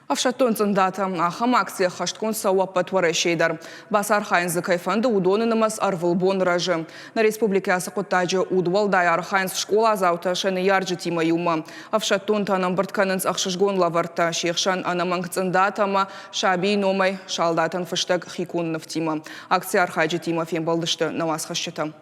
Ӕфсӕддон цъындатӕ. Ахӕм акци ӕххӕстгонд цӕуы ӕппӕт Уӕрӕсейы дӕр. Бацархайын дзы кӕй фӕнды, уыдоны нымӕц ӕрвылбон рӕзы. Нӕ республикӕйы ацы хъуыддаджы удуӕлдай архайынц скъоладзаутӕ сӕ ныййарджытимӕ иумӕ. Ӕфсӕддонтӕн ӕмбырд кӕнынц ӕхсызгон лӕвӕрттӕ, се хсӕн ӕнӕмӕнг цъындатӕ ӕмӕ сабийы номӕй салдатӕн фыстӕг хиконд нывтимӕ. Акцийы архайджытимӕ фембӕлдысты нӕ уацхӕсджытӕ.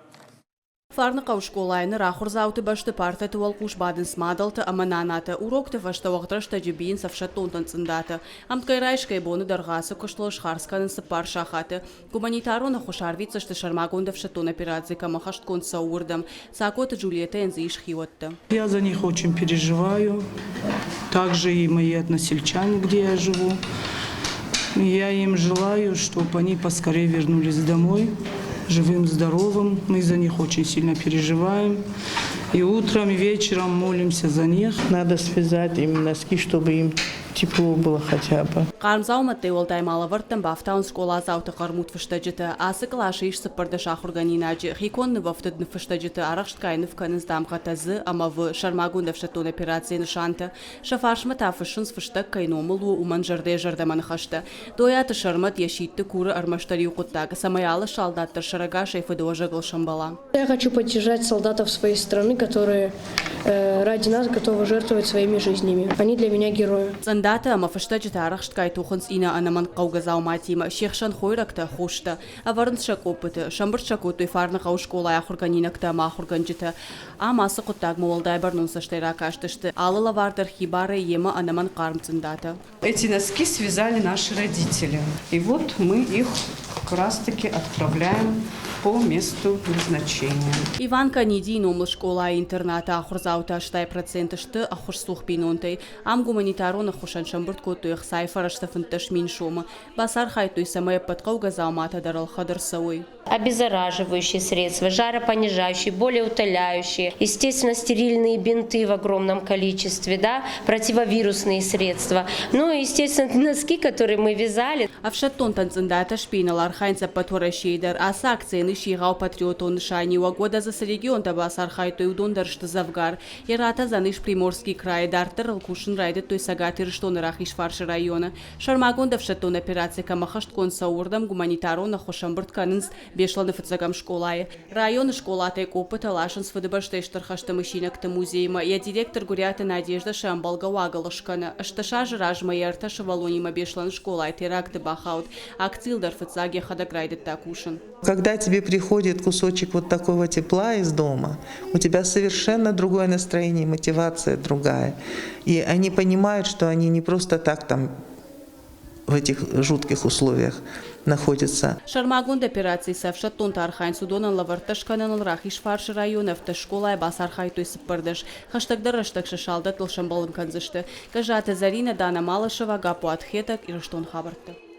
Фарныхъӕуы скъолайы ныр ахуырдзауты бӕсты партӕты уӕлхъус бадынц мадӕлтӕ ӕмӕ нанатӕ. Урокты фӕстӕ уӕгъд рӕстӕджы бийынц ӕфсӕддонтӕн цъындатӕ. Ӕмткӕй райсгӕ боны дӕргъы ацы куыстыл схардз кӕнынц цыппар сахаты. Гуманитарон ӕххуыс арвитдзысты сӕрмагонд ӕфсӕддон операци кӕм ӕххӕстгонд цӕуы, уырдӕм. Цакъоты Джульеттӕйӕн дзы ис хиуӕттӕ. Я за них очень переживаю. Также и мои односельчане, где я живу. Я им желаю, чтобы они поскорее вернулись домой, живым, здоровым. Мы за них очень сильно переживаем. И утром, и вечером молимся за них. Надо связать им носки, чтобы им тепло было хотя бы. Хъарм дзаумӕттӕй уӕлдай ма лӕвӕрттӕм бафтауынц скъоладзауты хъӕрмуд фыстӕджытӕ. Ацы къласы ис 14 ахуыргӕнинаджы. Хиконд нывӕфтыд ныффыстӕджыты арӕхстгай ныв кӕнынц дамгъӕтӕ З ӕмӕ В, сӕрмагонд ӕфсӕддон операцийы нысантӕ. Сӕ фарсмӕ та фыссынц, фыстӕг кӕй номыл у, уымӕн зӕрдӕйӕ-зӕрдӕмӕ ныхӕстӕ. Дойаты Сӕрмӕт йӕ сидты куры ӕрмӕстдӕр иу хъуыддаг, цӕмӕй алы салдат дӕр сӕрӕгасӕй фыдыуӕзӕгыл сӕмбӕла. Я хочу поддержать солдатов своей страны, которые ради нас готовы жертвовать своими жизнями. Они для меня герои. Цъындатӕ ӕмӕ фыстӕджытӕ арӕхстгай тухынц иннӕ ӕнӕмӕнгхъӕугӕ дзауматимӕ, се хсӕн хойрӕгтӕ, хостӕ. Ӕвӕрынц сӕ къоппыты. Сӕмбырд сӕ кодтой Фарныхъӕуы скъолайы ахуыргӕнинӕгтӕ ӕмӕ ахуыргӕнджытӕ. Ам ацы хъуыддагмӕ уӕлдай бӕрнон цӕстӕй ракастысты. Алы лӕвар дӕр хибарӕй йемӕ ӕнӕмӕнг хъарм цъындатӕ. Эти носки связали наши родители. И вот мы их как раз-таки отправляем по месту назначения. Иван Канидийы номыл скъолайы-интернаты ахуырдзаутӕ 80% сты ӕххуысцух бинонтӕй. Ам гуманитарон ӕххуысӕн сӕмбырд кодтой ӕхцайы фӕрӕзтӕ 15 000 сомы. Бацархайдтой, цӕмӕй ӕппӕт хъӕугӕ дзауматӕ дӕр ӕлхӕд ӕрцӕуой. Обеззараживающие средства, жаропонижающие, болеутоляющие, естественно, стерильные бинты в огромном количестве, да, противовирусные средства. Ну и, естественно, носки, которые мы вязали. Ӕфсӕддонтӕн цъындатӕ сбийыныл архайынц ӕппӕт Уӕрӕсейы дӕр. Ацы акцийӕн ис егъау патриотон нысаниуӕг. Уӕдӕ дзы цы регионтӕ бацархайдтой, уыдон дӕр сты дзӕвгар. Йӕ ратӕдзӕн ис Приморский крайы. Дарддӕр ыл кусын райдыдтой Цӕгат Ирыстоны Рахизфарсы районы. Сӕрмагонд ӕфсӕддон операци кӕм ӕххӕстгонд цӕуы, уырдӕм гуманитарон ӕххуыс ӕмбырд кӕнынц Беслӕны фыццӕгӕм скъолайы. Районы скъолатӕй къоппытӕ ласынц Фыдыбӕстӕйы Стыр хӕсты мысинӕгты музеймӕ. Йӕ директор Гуыриаты Надеждӕ сӕ ӕмбӕлгӕ уагыл скӕны. 18 азы размӕ йӕ ӕртӕ сывӕллонимӕ Беслӕны скъолайы теракты бахауд. Акцийыл дӕр фыццаг йӕхӕдӕг райдыдта кусын. Когда тебе приходит кусочек вот такого тепла из дома, у тебя совершенно другое настроение, мотивация другая. И они понимают, что они не просто так там в этих жутких условиях находятся. Сӕрмагонд операцийы цы ӕфсӕддонтӕ архайынц, уыдонӕн лӕвӕрттӕ скӕныныл Рахизфарсы районы автоскъолайы бацархайдтой 14. Хӕстӕгдӕр рӕстӕг сӕ салдӕттыл сӕмбӕлын кӕндзысты. Гӕззаты Зӕринӕ, Дана Малышева, Гаппуат Хетӕг, Ирыстон хабӕртты.